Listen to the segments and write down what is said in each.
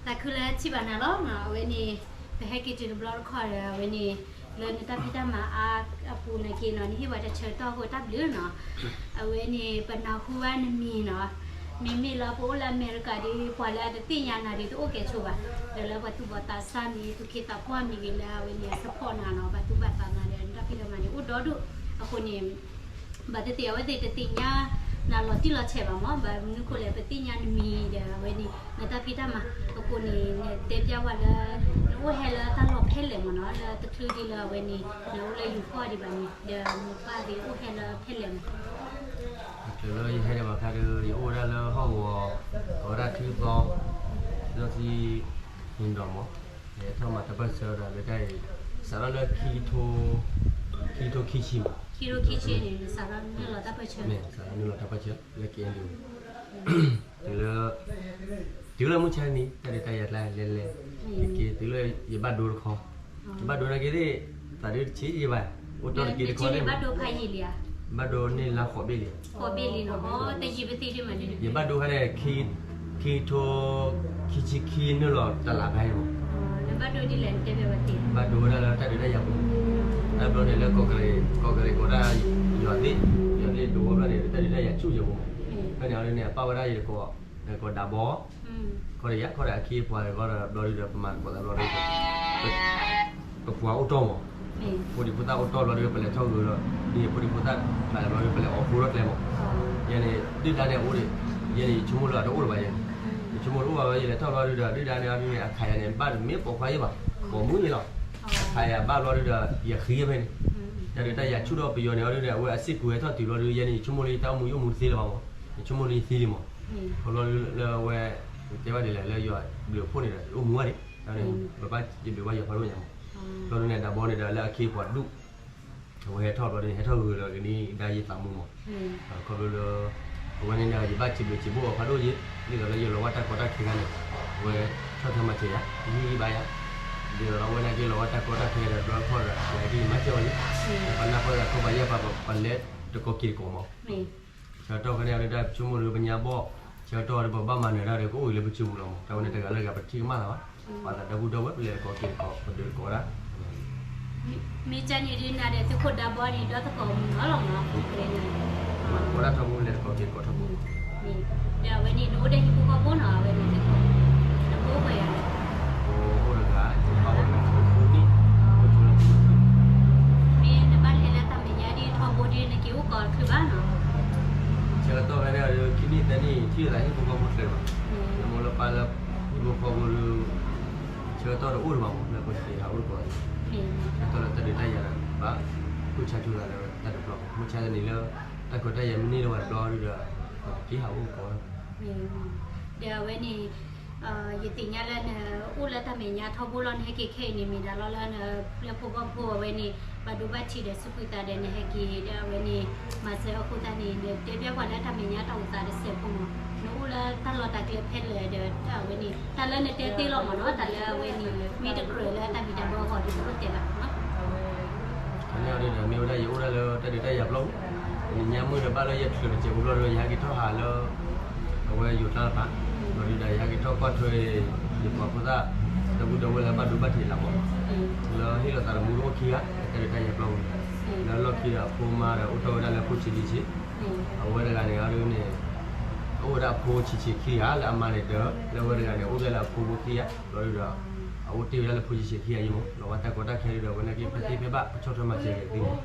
သးခုလၢထံၣ်ဘၣ်နၤလီၤ. အဝဲန့ၣ် ပဟဲက့ၤတုၤတဘျီတခီၣ်ဒီး အဝဲန့ၣ် လၢနတၢ်ဖံးတၢ်မၤအါအပူၤနာ်က့နီၤ နဟ့ၣ်ဝဲတၢ်ဆၢကတီၢ်အဃိတၢ်ဘျုးနီၤ. အဝဲန့ၣ် ပနၢ်ဟူဘၣ်နမံၤနီၤ. မ့မ့ၢ်လၢပအိၣ်လၢအမဲရကၤဒီး ပှၤလၢအတသ့ၣ်ညါနၤဒီးတအိၣ်ကဲဆိဘၣ်. ဒီးလၢပှၤသူၣ်ဘီၣ်သးစၢ်မ့ၢ်ဂ့ၤ သူၣ်က့သးပှၢ်မ့ၢ်ဂ့ၤလၢအဝဲန့ၣ် အ support နၤနီၤ ဘၣ်သူၣ်ဘၣ်သးနၤဒီး နတၢ်ဖံးတၢ်မၤန့ၣ်အိၣ်ဒီဒူၣ်အဃိန့ၣ် ဘၣ်သ့ၣ်သ့ၣ်အဝဲသ့ၣ်တသ့ၣ်ညါနၤလီၤတံၢ်လီၤဆဲးဘၣ်မး, ဘၣ်မနုၤဃိလဲၣ် ပသ့ၣ်ညါနမံၤဒီးအဝဲန့ၣ် နတၢ်ဖံးတၢ်မၤအဃိန့ၣ် နတဲပျဲဝဲလၢ နအိၣ်ဟဲလၢတၢ်လီၢ်ဖဲလဲၣ်မးနီၤ, လၢတချုးဒ်လၢအဝဲန့ၣ် နအိၣ်လၢယိၤကီၢ်ဒံးဘၣ်န့ၣ် ဒီးနပၢ်သ့ၣ်အိၣ်ဟဲလၢဖဲလဲၣ်မး. တချုးလၢယဟဲဒံးဘၣ်ခါဒီး ယအိၣ်ဝဲဒၣ်လၢဟီၣ်ကဝီၤ ကဝဲဒၣ်ထံသီ ဒီးထံ နံၤဒီးမး ယဟဲထီၣ်မၤတၢ်ပၢၢ်ဆၢဒီးလၢတၢ်အံၤ စးထီၣ်လၢ ခံကထိခံဆံမး, ခံကထိခံဆံန့ၣ် စးထီၣ်နုာ်လီၤတၢ်ပၢၢ်ဆၢ, မ့ၢ်စးထီၣ်နုာ်လီၤတၢ်ပၢၢ်ဆၢလၢ က့အ့ဒူ တုၤလၢ တုၤလၢမုၢ်ဆါန့ၣ် တၢ်ဒုးတၢ်ယၤကျါလဲၤလဲၤ က့ၤတုၤလၢယဘၣ်ဒိတခီ, ယဘၣ်ဒိနာ်က့သ့ၣ် သးဒုးတဆံးယဘၣ် အိၣ်တီၢ်တက့တခီန့ၣ် ဘၣ်ဒိဖးယံာ်လံဧါ, ဘၣ်ဒိန့ၢ်လါဃိးဘ့ၣ်လံ, ဃိးဘ့ၣ်လံနီၤ, တယံာ်ပသံဒံးမးန့ၣ် ယဘၣ်ဒိခါန့ၣ် ခံကထိခံဆံခံနုာ်လီၤတလးဖဲအံၤမး, ဘၣ်ဒိဒ်လဲၣ်တဲဝဲ, ဘၣ်ဒိဝဲဒၣ်လၢတၢ်ဒုးတၢ်ယၤပူၤ, တၢ်ဘျီန့ၣ်လၢ ကီၢ်ကရ့ၣ်ကိးဒၣ် ယွၤသ့ၣ်, ယွၤသ့ၣ်ဒိးဝဲဘျီန့ၣ် တၢ်ဒုးတၢ်ယၤဆူၣ်ယၤပူၤမး, ဖဲန့ၣ်အီၤဒ်န့ၣ် အပၣ်ဝဲဒၣ်ယတကိး, ယတကိးဒးဘီ ခီဒီးယၤ ခီဒီးအခ့အပှၤဂီၢ်ဒီးဘျီဒုဒီး ပမၤသကိးသးဘျီဒီး ပပှၤအိၣ်တီၢ်မး, ဖိဒံဖိသၣ်အိၣ်တီၢ်ဘျီဒီး ပလဲၤထီၣ်ဂုာ်ဒီး ဒ်ဖိဒံဖိသၣ်ဘၣ်လီၤဘျီဒီး ပလဲၤအီၣ်ဖိထီၣ်ကျဲမး, ယဲန့ၣ် ဒုၣ်ဒါန့ၣ်အိၣ်ဒီး ယဲန့ၣ် ယဆိကမိၣ်လၢအတအိၣ်လၢၤဘၣ်ယဲန့ၣ်, ယဆိကမိၣ်တအိၣ်ဘၣ်ဝဲ ယလဲၤထီၣ်ဘျီဒုဒီး ဒုၣ်ဒါန့ၣ်အီၤဒ်န့ၣ် အခးယၤန့ၣ် ဘၣ်တမ့ၢ်ပိာ်ခွါယဲဘၣ်, ပိာ်မုၣ်ယဲလီၤ, အခးယၤဘၣ်ဘျီဒုဒီး ယဃံဖဲန့ၣ်, တၢ်ဒုးတၢ်ယၤဆူၣ်ထီၣ်ပယီၤန့ၣ်အီၤဒ်န့ၣ် အဝဲအစ့ၢ်ကီးဟဲထီၣ်တုၤဘျီဒု ယဲန့ၣ် ယဆိကမိၣ်လၢယတၢ်အိၣ်မူယအိၣ်မူတသ့လၢၤဘၣ်မး, ယဆိကမိၣ်လၢယသံလံမး, ခီဘျီလၢအဝဲ တဲဘၣ်ဒ်လဲၣ် လၢယွၤဘျုးအဖှိၣ်န့ၣ်ဒီး ယအိၣ်မူဘၣ်ဒံး, တၢ်န့ၣ် ပဘၣ်ယဘျုးဘၣ်ယွၤဖးဒိၣ်ညါမး, ဘျီဒုန့ၣ် ဒးဘီန့ၣ်ဒီးလၢအခ့အပှၤဒူၣ် အဝဲဟဲထီၣ်ဘျီဒုန့ၣ် ဟဲထီၣ်ဂုာ်ဒီးကနံၣ်ဒါယသးမူမး, ခီဖျိလၢ အဝဲန့ၣ်ဒီး ယဘၣ်စံးဘျုးစံးဖှိၣ်အီၤဖးဒိၣ်ယဲ, ဒ်သိးလၢယလီၤဝဲတၢ်ကီတၢ်ခဲခါန့ၣ် အဝဲဆီၣ်ထွဲမၤစၢၤယၤ ယဟံၣ်ဂံၢ်ဘါယၤ, ဒ်သိးလၢအဝဲန့ၣ်က့လီၤဝဲတၢ်ကီတၢ်ခဲဒီး ဘျီတခီၣ်ဒီး ယက့မၤစၢၤအီၤလံ, ပနၢ်ပၢၢ်သးခီပၤယဲၢ်ပၤ ပလဲၤတကိးက့ၤတကိးမး ဆၢကတီၢ်ဖဲန့ၣ်အီၤဒုး တၢ်ဆိကမိၣ်ဒုးပညါဘီၣ်, ဆၢကတီၢ်အီၤဒုး ပဘၣ်မၤနၢၤတၢ်ဒီး ကအိၣ်ဂ့ၤလၢပစုပူၤလီၤမး, တၢ်ဝဲန့ၣ်တဂၤလၢတဂၤ ပထံၣ်ကမၣ်လၢၤဘၣ်, ပှၤသးဒီပုၢ်ဒီဝဲၢ် ပလဲၤတကိးက့ၤတကိး ပဒုးတကိးဝဲဒၣ်, မ့ၢ်ကန့ၣ်ဒုးနၤဒီးသုးခိၣ်ဒးဘီန့ၣ် ဒီသကိးမုၢ်နီၤလီၤမး, ကိးဒၣ်ထီဘိလဲၤတကိးက့ၤတကိးထီဘိ, ဒီးအဝဲန့ၣ် နအိၣ်ဒီးဟံၣ်ဖိဃီဖိနီၤ အဝဲန့ၣ် သုးခိၣ်, နဖိအိၣ်ပှဲၤဂၤလဲၣ် အိၣ်တဂၤ, အိၣ်တဂၤ, မ့ၢ်နဘၣ်လဲၤလၢတၢ်မဲာ်ညါဒ်ထီဘိဒ်နက့ၤအိၣ်ကိးတချုးဘၣ်နီၤ, ဆၢကတီၢ်ဖဲန့ၣ်အီၤဒုး ခံနံၣ်သၢနံၣ် ထံၣ်သးဟံၣ်ဖိဃီဖိတချုးဘၣ်, လၢမိၢ်လၢပၢ်လၢ ဟံၣ်ဖိဃီဖိဒုး ဆၢကတီၢ်တအိၣ်ဒံးဘၣ်မး လၢပကသ့ဟးအိၣ်တကိးန့ၣ်, ဆၢကတီၢ်လၢတၢ်ဒုးတၢ်ယၤဒီး ဘၣ်ကူၣ်ဆါဆူၣ်သးလၢတၢ်တဘျီ, မုၢ်ဆါတနံၤလၢ တၢ်ခွဲးတၢ်ယာ်မ့ၢ်န့ၢ်လၢၤဘၣ်တဘျီဒုးဒီး ပက့ၤဟးအိၣ်တကိး, ဒီးအဝဲန့ၣ် ယသ့ၣ်ညါလၢနအိၣ်လၢတၢ်မဲာ်ညါထီဘိလီၤ နဟဲက့ၤခဲအံၤန့ၣ် မ့ၢ်ဒၣ်လီၤလၢနပျဲၢ်ဖိဘီၣ်ဖိအဝဲန့ၣ် ဘၣ်ဒိဘၣ်ထံးဒီးစူးကွံာ်သးဒီးနဟဲက့ၤဒီးအဝဲန့ၣ် မၤစၢၤအဃိသတးန့ၣ် နတဲပျဲပှၤလၢတၢ်မဲာ်ညါတၢ်အိၣ်သးတစဲးဖိမး နအိၣ်လၢတၢ်လီၢ်တၢ်ကျဲဖဲလဲၣ်ဒီးအဝဲန့ၣ် တၢ်လၢနတဲသ့လီၤမးနီၤ တၢ်လၢအဝဲန့ၣ် မ့ၢ်တကြၢးလၢတၢ်မံၤတၢ်ဘၢအဂီၢ်ဒီးတလိၣ်တဲဘၣ်နီၤ အန့ၣ်အီၤဒုးဒီး မ့ၢ်ဝဲဒၣ်ယအိၣ်ဒၣ်လၢတၢ်ဒုးတၢ်ယၤပျီပူၤ, နညါမုၢ်ဒီးဘၣ်လၢယချုးတစဲးဖိဘျီဒီး ယဟဲက့ၤထီၣ်ဟးလၢ အဝဲယိၤကျါတပၤ, ဘျီဒုးဒီး ယဟဲက့ၤထီၣ်ကွၢ်ထွဲ ယပှၤဖိသၣ် ဒီပုၢ်ဒီဝဲၢ်လၢဘၣ်ဒိဘၣ်ထံးလၢမး, လၢဟ့ၣ်လီၤသးသမူတအိၣ်ခံဂၤ တၢ်ဒုးတၢ်ယၤပျီပူၤ, လၢလီၢ်ခံဒီးအဖိမါဒီးအိၣ်ထီၣ်ဝဲဒၣ်လၢဖိဆံးဆံးဆံး, အဝဲတဂၤန့ၣ်အီၤဒုးန့ၣ် အိၣ်ဝဲဒၣ်အဖိဆံးဆံးခံဂၤ လၢအမါန့ၣ်တၢ်, လၢအဝဲတဂၤန့ၣ် အိၣ်ဝဲဒၣ်လၢအဖိဖိခံဂၤ, ဘျီဒုးဒီး အအိၣ်တ့ၢ်ဝဲဒၣ်လၢဖိဆံးဆံးခံဂၤအံၤမး, လီၤဝဲတၢ်ကီတၢ်ခဲဒုးဒီး အဝဲန့ၣ်က့ဖဲသ့ဖဲဘၣ် ပဆီၣ်ထွဲမၤစၢၤက့ၤသ့မး,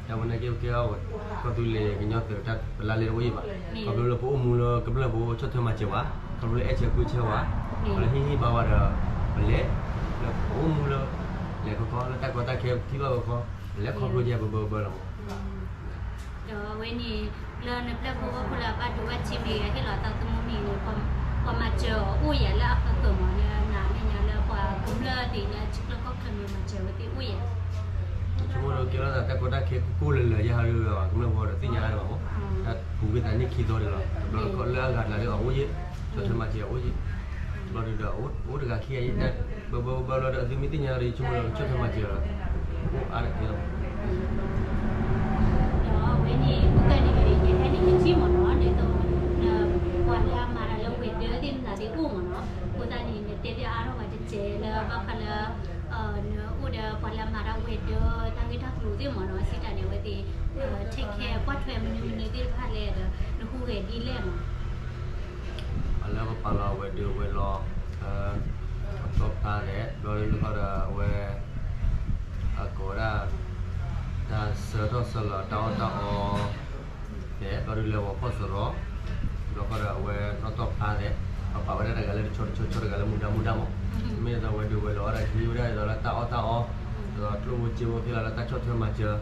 တၢ်ဝဲန့ၣ်က့ကဲအီၤ ကီၢ်သူလ့ၤကညီသုးတၢ် ပလါလဲတအိၣ်အံၤဘၣ်, ခီဖျိလၢပအိၣ်မူလၢကမျၢၢ်ဖိဆီၣ်ထွဲမၤစၢၤဝဲ, ခီဖျိလၢအဲၣ်ဆၢကွံဆၢဝဲ, ခီဖျိလၢဟ့ၣ်ဂံၢ်ဘါဝဲဒီး ပလဲၤ, လၢပအိၣ်မူလၢ လဲၤခီခီ လၢတၢ်ကီတၢ်ခဲထံၣ်ဘၣ်ဝဲခီ, ပလဲၤခီဖျိက့ၤပဘၢဘၢလီၤမး ဒီးအဝဲန့ၣ် လၢနပျဲၢ်ဖိဝဲဖိလၢအဘၣ်ဒိဘၣ်ထံးမ့ၢ်ဂ့ၤ ဟ့ၣ်လီၤသးသမူမ့ၢ်ဂ့ၤန့ၣ် ပှၤမၤစၢၤအီၤအိၣ်ယၤလၢအဃၢၤဃၢၤမး လၢနၤမဲာ်ညါလၢပှၤကမျၢၢ်သ့ၣ်လၢထံချၢကီၢ်ချၢမ့ၢ်မၤစၢၤဝဲသ့ၣ်အိၣ်ယၤ, ဆိကမိၣ်ဒီးကဲထီၣ်သးတၢ်ကီတၢ်ခဲကိၢ်ကိၢ်လၢၤလၢၤယဟးဒုးဒီး ကမျၢၢ်ဖိဒီးသ့ၣ်ညါအါဒံးဘၣ်မး, တၢ်ပူၤကွံာ်သးနံၣ်ခံသီဒံးလီၤ တဘျီတခီၣ်လၢအဂၤတလးဒီးအအိၣ်ယဲၢ်, ဆီၣ်ထွဲမၤစၢၤအအိၣ်ယဲၢ်, ဘျီဒုးဒီး အိၣ်တဂၤခံဂၤယဲၢ်, ဘၢဘၢဘၢဘျီဒီး အသုမ့ၢ်သ့ၣ်ညါဒီး ယဆိကမိၣ်ဒီး ကဆီၣ်ထွဲမၤစၢၤဒီး အိၣ်အါဒၣ်က့လီၤ ဒီးအဝဲန့ၣ် မုၢ်ကၢန့ၣ် ယဟဲန့ၣ်ယထံၣ်မ့ၢ်နီၤ ဒ်သိး ပှၤလၢအမၤတၢ်လၢဝ့ၢ်ဒၢသ့ၣ်မနုၤသ့ၣ်အိၣ်မ့ၢ်နီၤ အဃိသတးန့ၣ် တဲပၠးအါထီၣ်ဝဲတစဲးလၢဘၣ်ဃးလၢ နအိၣ်ဒီးပှၤလၢအမၤတၢ်ဝဲၤဒၢး တၢ်ဂ့ၢ်တၢ်ကျိၤသ့ၣ်မးနီၤ စံးတၢ်န့ၣ် အဝဲသ့ၣ် take care ကွၢ်ထွဲမနုၤမနုၤသ့ၣ်တဖၣ်လဲၣ်ဒီး နဟူးဂဲၤဒ်လဲၣ်မး အလၢပပာ်လီၤအဝဲၤဒၢးဝဲၤလီၤ အသီၣ်ဖျါသဲး ဘျီဒုးလၢဃီဒီးအဝဲ အကိးဝဲဒၣ် တၢ်ဆၢထီၣ်ဆၢလီၤတၢ်အီၣ်တၢ်အီ သဲး ဘျီဒုးလၢပှၤဖီၣ်စရီ ဘျီဃီဒီးအဝဲသီၣ်ဖျါသဲး ပပာ်ဝဲဒၣ်တဂၤလၢတဆီတဆီ ဆီတဂၤလၢမူဒါမူဒါမး မ့ၢ်ဒ်သိးဝဲၤဒၢးဝဲၤလီၤဝဲဒၣ်ကဟံးဝဲဒၣ်ဒ်သိးလၢတၢ်အီၣ်တၢ်အီ ဒ်သိးကျိၣ်ဖိစ့ဖိခဲလၢာ်လၢတၢ်ဆီၣ်ထွဲမၤစၢၤ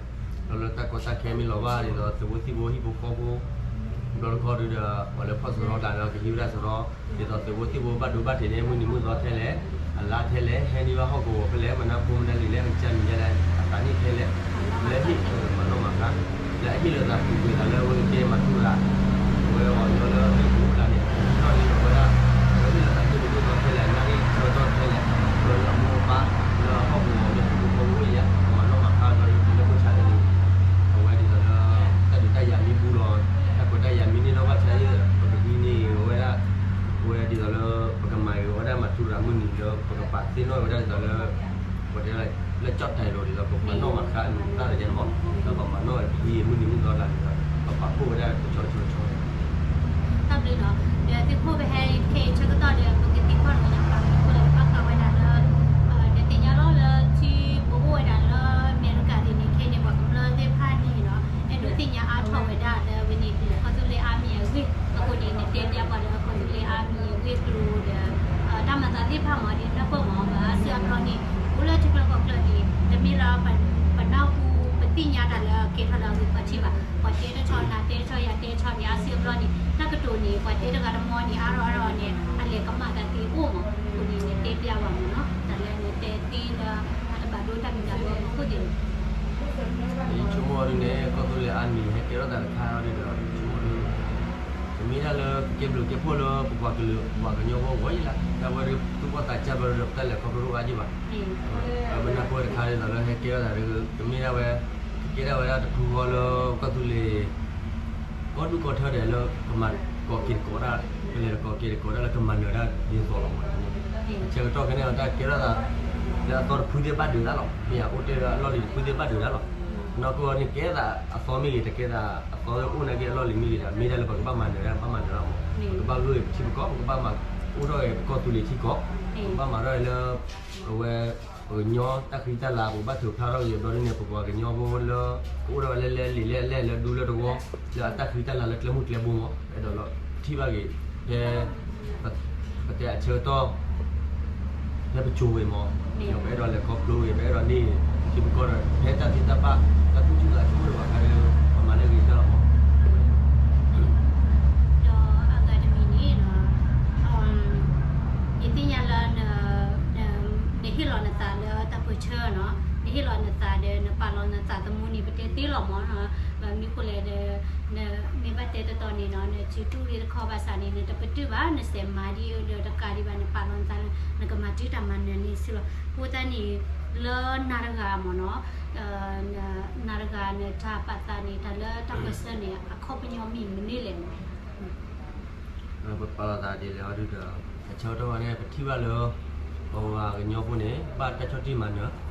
ဒီးလၢတၢ်ကီတၢ်ခဲမ့ၢ်လီၤဘၣ်ဒ်သိးသုးဖိသံၣ်ဖိဟံၣ်ဖိဃီဖိ ဘျီတခီဒုးဒီး ပှၤလၢဖီၣ်စရီတၢ်ဒီးကဟံးဝဲဒၣ်စရီ ဒ်သိးသုးဖိသံၣ်ဖိဘၣ်ဒိဘၣ်ထံးန့ၣ် မုၢ်နံၤမုၢ်သီထဲလဲၣ် အလါထဲလဲၣ် ဟဲန့ၢ်ဘၣ်ဟီၣ်ကဝီၤဖဲလဲၣ် မနၤဖိမနၤလံၤလဲၣ် အကစၢ်မံၤယါလဲၣ် အသးနံၣ်ထဲလဲၣ် လၢဟ့ၣ်မၤနီၣ်မၤဃါ လၢအဟ့ၣ်လီၤသးပူၤကွံာ်သးလၢအဝဲကကဲမၤထူရၤ အဝဲအီၤညီလၢဟ့ၣ်ပူၤလၢန့ၣ် ဒီးန့ၣ်အဝဲဒၣ် အဝဲဟ့ၣ်လီၤသးကဲမၤထူရၤထဲလဲၣ် အနၣ်ရံၣ်ဆၢကတီၢ်ထဲလဲၣ် ဒီးလၢအမိၢ်အပၢ် လၢဟီၣ်ကဝီၤလၢဟံၣ်ဖိဃီဖိအံၤ အမၤနီၣ်မၤဃါဒီးလၢမုၢ်ဆါတနံၤ အဝဲဒ်သိးလၢ တၢ်ဒုးတၢ်ယၤမံဘူလီၤ တၢ်ကွဲးတၢ်ယၤမံန့ၢ်ဒီးဘၣ်ဆါယဲၢ် ပကဟံးန့ၢ်ဝဲဒၣ် အဝဲဒ်သိးလၢ ပကမၤအံၤဝဲဒၣ်မၤထူရၤမုၢ်နံၤလၢပကပာ်သ့ၣ်နီၣ်ဝဲဒၣ်ဒ်သိးလၢ ပတဲလၢကၠီၣ်တဲာ်လိၤဒ်သိး ပမၤနီၣ်မၤဃါအမံၤသၣ်တယါန့ၣ်မး ဒီးပမၤနီၣ်ဝဲပဟံးမုၢ်နံၤမုၢ်သီတၢ်န့ၣ်ဒီး ပပာ်ဖှိၣ်ဝဲဒၣ်တဆီတဆီတဆီ တၢ်ဘျုးနီၤ ဒီးသုးခိၣ်ပဟဲခဲအံၤဆၢကတီၢ်ဒီး ပကသံကွၢ်လီၤန့ၣ် ပှၤမ့ၢ်ခိၣ်လၢဘၣ်ဃးဝဲဒၣ်လၢ ဒီးသ့ၣ်ညါလီၤလၢထံပအိၣ်ဝဲဒၣ်လၢအမဲရကၤဒ်န့ၣ် ခဲအံၤန့ၣ် ပှၤကမျၢၢ်သ့ၣ်တဖၣ်န့ၣ်နီၤ အဲၣ်ဒိးသ့ၣ်ညါအါထီၣ်ဝဲဒၣ်လၢဝဲန့ၣ် ကီၢ်သူလ့ၤအါမံၤအဂ့ၢ် အဃိန့ၣ် နတဲပၠးပှၤဒီးကီၢ်သူလ့ၤအါမံၤအဂ့ၢ်ကျိၤဒီး တၢ်မၤသးသ့ၣ်တဖၣ်မး ဒ်နၢ်ပၢၢ်မး ဘၣ်အါစုအါဘျီန့ၣ် အိၣ်လၢထံချၢကီၢ်ချၢန့ၣ် တမ့ၢ်လၢ ပနၢ်ဟူ ပသ့ၣ်ညါတၢ်လၢအကဲထီၣ်လၢအဂ့ၢ်ခီၣ်ထံးဘၣ် ပှၤတဲတဆီ နၤတဲတဆီ ယၤတဲတဆီန့ၣ် အါစုအါဘျီန့ၣ် တၢ်ကတိၤန့ၣ် ပှၤတဲတဂၤတမီန့ၣ် အါထီၣ်အါထီၣ်န့ၣ် အလဲၤကမၣ်သးသ့အိၣ်မး အဃိန့ၣ် နတဲပၠးဝဲမးနီၤ တၢ်လၢနတဲသ့လၢ အတဘၣ်ဒိတၢ်မံၤတၢ်ဘၢအခိၣ်သ့ၣ်န့ၣ် ယဆိကမိၣ်ဒ်န့ၣ် ကီၢ်သူလ့ၤအါမံၤ ဟဲကဲထီၣ်သးတခါဒ်ဒီး ယဆိကမိၣ်ဒ် တမ့ၢ်တၢ်လၢကကဲဘျုးကဲဖှိၣ်လၢပပှၤကလုာ် ပပှၤကညီဖိအဂီၢ်ယဲလၢ တၢ်ဝဲဒ်သုးကီၢ်သးစၢ်ဘျီဒီး ပတၢ်လဲၤခီဖျိတအိၣ်အါက့ဘၣ် ပနၢ်ပၢၢ်တခါဒ်သိးလၢဟဲကဲထီၣ်သးဒ် ကမ့ၢ်ဒၣ်ဝဲ ကကဲထီၣ်ဝဲဒၣ်တဖုဃီလၢကီၢ်သူလ့ၤ ကီၢ်ဒူၣ်ကီၢ်ထၢဒဲးလၢကမၤကီၤက့ၤတကိးဒၣ် ကလဲၤတကိးက့ၤတကိးဒၣ်လၢကမၤနၢၤဒၣ်ဒ်သိးလီၤမး ဆၢကတီၢ်ခဲန့ၣ် တၢ်ကဲထီၣ်သး လၢအသီတဖုသ့ၣ်ဘၣ်ဒုးတၢ်လီၤ မ့ၢ်ယအိၣ်တဲလၢအလီၢ်လံၤတဖုသ့ၣ်ဘၣ်ဒုးတၢ်လီၤ နီၢ်ကီၢ်န့ၣ်ကဲသးအသီမ့ၢ်ဂ့ၤ တကဲသးအသီအိၣ်နာ်က့အလီၢ်လံၤမ့ၢ်ဂ့ၤဒီး မ့ၢ်ဒၣ်လၢပကဘၣ်မၤနၢၤဒၣ် ဘၣ်မၤနၢၤဒၣ်မး ပကဘၣ်ဂၢၢ်ဂ့ၤပထံပကီၢ် ပကဘၣ်မၤအိၣ်ထီၣ်ဂ့ၤပကီၢ်သူလ့ၤထံကီၢ် ပကဘၣ်မၤထီၣ်ဂ့ၤလၢ အဝဲ ပကညီတၢ်ဃံတၢ်လၤ ပကဘၣ်ထုးဖျါထီၣ်ဂ့ၤဘျီဒ်န့ၣ် ပပှၤကညီဖိလၢ ကအိၣ်ထီၣ်ဝဲလၢလဲၤလံာ်လဲၢ်လဲၢ်လၢဒူလၢတဝီ လၢအတၢ်ဃံတၢ်လၤလၢကျဲမုၢ်ကျဲဘိမး အဲၣ်ဒိးလီၤထံၣ်ဘၣ်ဂ့ၤ ဖဲ ပတဲအဆၢကတီၢ် ဖဲပစိၤဝဲမး ပအဲၣ်ဒိးလဲၤခီဖျိဂ့ၤ ပအဲၣ်ဒိးန့ၢ်ထံပကီၢ်ဒီး ဖဲတၢ်သ့တၢ်ဘၣ် တၢ်သူၣ်ဆူၣ်သးဆူၣ်အိၣ်ဒီးပှၤခါဒီး ပမၤလၢအဂ့ၤကတၢၢ်လီၤမး ဒီးအဂၤတမံၤန့ၣ် ယသ့ၣ်ညါလၢ နဟ့ၣ်လီၤနသးလၢတၢ်ပၢၢ်ဆၢနီၤ နဟ့ၣ်လီၤနသးဒီး နပာ်လီၤနသးသမူန့ၣ် ပတဲသ့လီၤမး မ့ၢ်ဃိလဲၣ်ဒီး နမ့ၢ်ဘၣ်တဲတတီၤန့ၣ်နီၤ နစုတူၢ်ရ့ၣ်တခီဘၣ်ဆၣ်န့ၣ် နတပတုာ်ဘၣ် နစဲးမၤဒ်အံၤဒီးတကးဒံးဘၣ် နပာ်လီၤနသးလၢ နကမၤတုၤတၢ်မၤနၢၤန့ၣ်စ့ၢ်လီၤ အဃိသတးန့ၣ် လၢနၤတဂၤမးနီၤ နၤတဂၤနတၢ်ပာ်သးန့ၣ် တၢ်လၢတၢ်ပၢၢ်ဆၢန့ၣ် အခီပညီမ့ၢ်မနုၤလဲၣ်နီၤ ပပာ်လီၤသးဒ်လဲၣ်အီၤဒုဒီး အဆၢကတီၢ်န့ၣ် ပထံၣ်ဘၣ်လၢ ပဝဲကညီဖိန့ၣ် ဘၣ်တၢ်ဆီၣ်တံၢ်မၤနၢၤ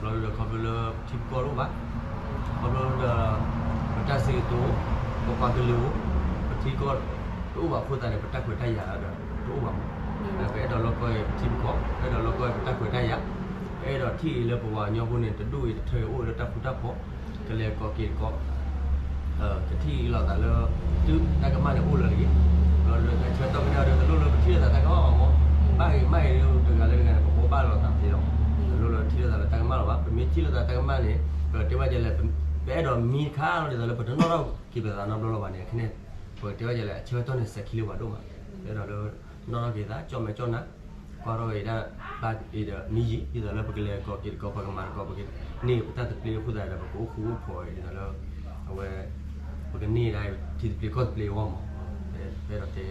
ဘျီဒီးခီဖျိလၢပထံပကီၢ်တအိၣ်ဘၣ် ခီဖျိဒီး ပတၢ်စံးတအိၣ် ပပှၤကလုာ်အိၣ် ပထံကီၢ်တအိၣ်ဘၣ်အဃိသတးန့ၣ် ပတၢ်ခွဲးတၢ်ယာ်ဒီးတအိၣ်ဘၣ်မး ပအဲၣ်ဒိးလီၢ်ကီၢ်အံၤပထံပကီၢ် ပအဲၣ်ဒိးလီၢ်ကီၢ်အံၤပတၢ်ခွဲးတၢ်ယာ် ပအဲၣ်ဒိးထံၣ်အံၤလၢပဝဲကညီဖိန့ၣ် တဒူၣ်အံၤတထၢအံၤအိၣ်လၢတၢ်ဃူတၢ်ဖိး ကလဲၤကီၤက့ၤတကီး ကထံၣ်လိာ်သးလၢ တုၤတၢ်ကမၣ်န့ၣ်အိၣ်လၢၤတဂ့ၤ, ဒီးတၢ်ဆၢကတီၢ်ဖဲန့ၣ်ဒီး တလိၣ်လၢပထံၣ်လိာ်သးတၢ်ကမၣ်ဘၣ်မး, ဘၣ်ဂ့ၤမးဂ့ၤဒ်တဂၤလၢတဂၤန့ၣ် ပဘိးဘၣ်လိာ်သးသ့လီၤ. တလိၣ်လၢပထံၣ်လိာ်သးလၢတၢ်ကမၣ်လီၤဘၣ်. ပမ့ၢ်ထံၣ်လိာ်သးတၢ်ကမၣ်န့ၣ် ပကတဲဘၣ်ဒ်လဲၣ်, ပအဲၣ်ဒိးမံတခါလီၤ ဒ်သိးလၢပတနီၣ်ထီၣ်က့ၤပသးနီတဘျီလီၤဘၣ်န့ၣ် ခဲန့ၣ် ပကတဲဘၣ်ဒ်လဲၣ် အဆၢကတီၢ်န့ၣ် စဲၤခံလၢပှၤဒိၣ်မး, ပအဲၣ်ဒိးလၢ နီၣ်ထီၣ်က့ၤသး ကၠီၣ်မဲာ်ကၠီၣ်နါ ကွၢ်ထီၣ်က့ၤဒၣ် ဘၣ်အံၤဒီးမံယံာ် ဒ်သိးလၢပကလဲၤကီၤက့ၤတကီး ပကမၤတကီး ပကန့ၢ်က့ၤပတၢ်သဘျ့အဃိသတးဒီး ပကအိၣ်ဃူအိၣ်ဖိးဒ်သိးလၢ အဝဲ ပကန့ၢ်ဒၣ်ထံသဘျ့ကီၢ်သဘျ့အဂီၢ်မး, ပအဲၣ်ဒိးတဲ